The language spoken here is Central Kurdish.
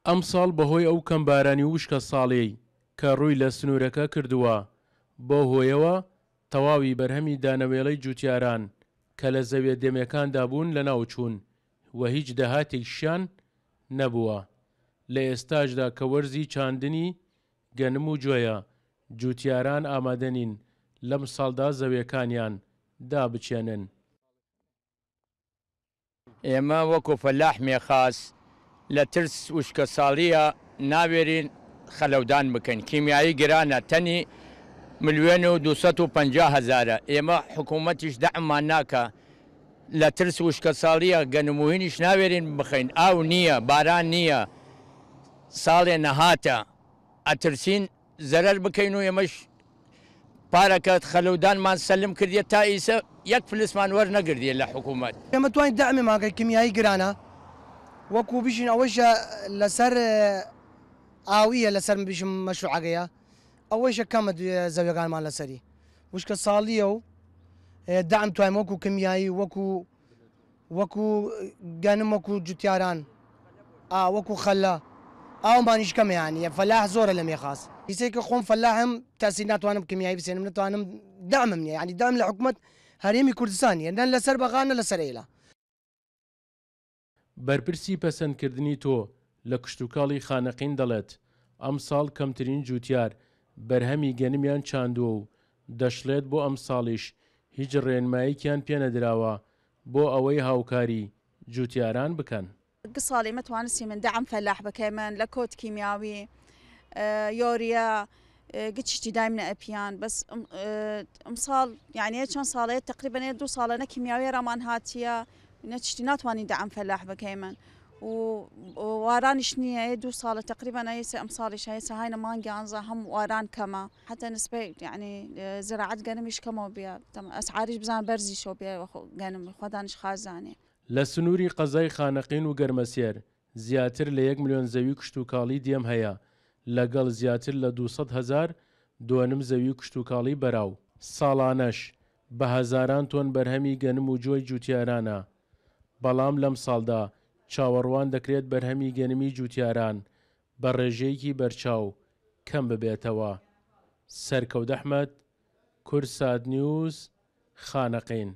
ئەمساڵ بەهۆی ئەو کەمبارانی و وشکەساڵیەی کە ڕووی لە سنوورەکە کردووە، بەو هۆیەوە تەواوی بەرهەمی دانەوێڵەی جووتیاران کە لە زەویە دێمەکاندا بوون لەناوچوون و هیچ داهاتێکیشیان نەبووە. لە ئێستاشدا کە وەرزی چاندنی گەنم و جۆیە، جووتیاران ئامادە نین لەمساڵدا زەویەکانیان دابچێنن. ئێمە وەکو فەلاح مێخاس لە ترس وشکەساڵییە ناوێرین خەلەودان بکەین، کیمیایی گرانە تەنی ملوێن و 250 هەزارە، ئێمە حکوومەتیش دەعممان ناکا، لە ترس وشکەساڵییە گەنم و هینیش ناوێرین بخەین، ئاو نییە، باران نییە، ساڵێ نەهاتە، ئەترسین زەرەر بکەین و ئێمەش پارەکە خەلودانمان سەلم کردیە تا ئیسە یەک فلسمان وەرنەگردیە لە حکوومەت. ئێمە تواین دەعممان کەین کیمیایی گرانە وەکو بژین ئەوەیشە لەسەر ئاویە لەسەر بژم مەشروعەکەیە ئەوەیشە کەمە زەویەکانمان لەسەری وشکە ساڵیە و دەعم توایم وەکو کیمیایی وەکو وەکو گەنم وەکو جوتیاران ئا وەکو خەلە ئاومانیش کەمە یانی فەلاح زۆرە لە مێخاس. ئیسەی کە خۆم فەلاحم تەسیر ناتوانم کیمیایی بسێنم نەتوانم دەعمم نیە یانی دەعم لە حکومەت هەرێمی کوردستان نیە نە لەسەر بەغا نە لەسەر ئێلە. بەرپرسی پەسەندکردنی تۆ لە کشتوکاڵی خانەقین دەڵێت، ئەمساڵ کەمترین جوتیار بەرهەمی گەنمیان چاندووە و دەشڵێت بۆ ئەمساڵیش هیچ ڕێنمایەکیان پێنەدراوە بۆ ئەوەی هاوکاری جوتیاران بکەن. گ ساڵ ئیمە توانستیمن دەعم فەلاح بکەیمن لە کۆت کیمیاوی، یۆریا، گ چشتی دایمنە ئەپیان بەس ئمساڵ یعنی چەند ساڵەیە تقریبا دو ساڵە نە کیمیاوی رامان هاتیە نە چشتی ناتوانین دەعم فەلاح بکەیمن و وارانیش نییە دو ساڵە تقریبا ئەیسە ئەمساڵیش هەیسە هاینە مانگ یانزە هەم واران کەمە حتی نسبەی یعنی زراعەت گەنمیش کەمەوە بیە ئەسعاریش بزان بەرزیشەوە بیە گەنم خوەدانیش خاس زانێ. لە سنووری قەزای خانەقین و گەرمەسێر زیاتر لە یەک ملیۆن زەوی کشتوکاڵی دێم هەیە، لەگەڵ زیاتر لە 200 هەزار دۆنم زەوی کشتوکاڵی بەراو. ساڵانەش بە هەزاران تۆن بەرهەمی گەنم و جۆی جوتیارانە، بەڵام لەمساڵدا چاوەڕوان دەکرێت بەرهەمی گەنمی جوتیاران بە ڕێژەیەکی بەرچاو کەم ببێتەوە. سەرکەوت ئەحمەد، کوردسات نیوز، خانەقین.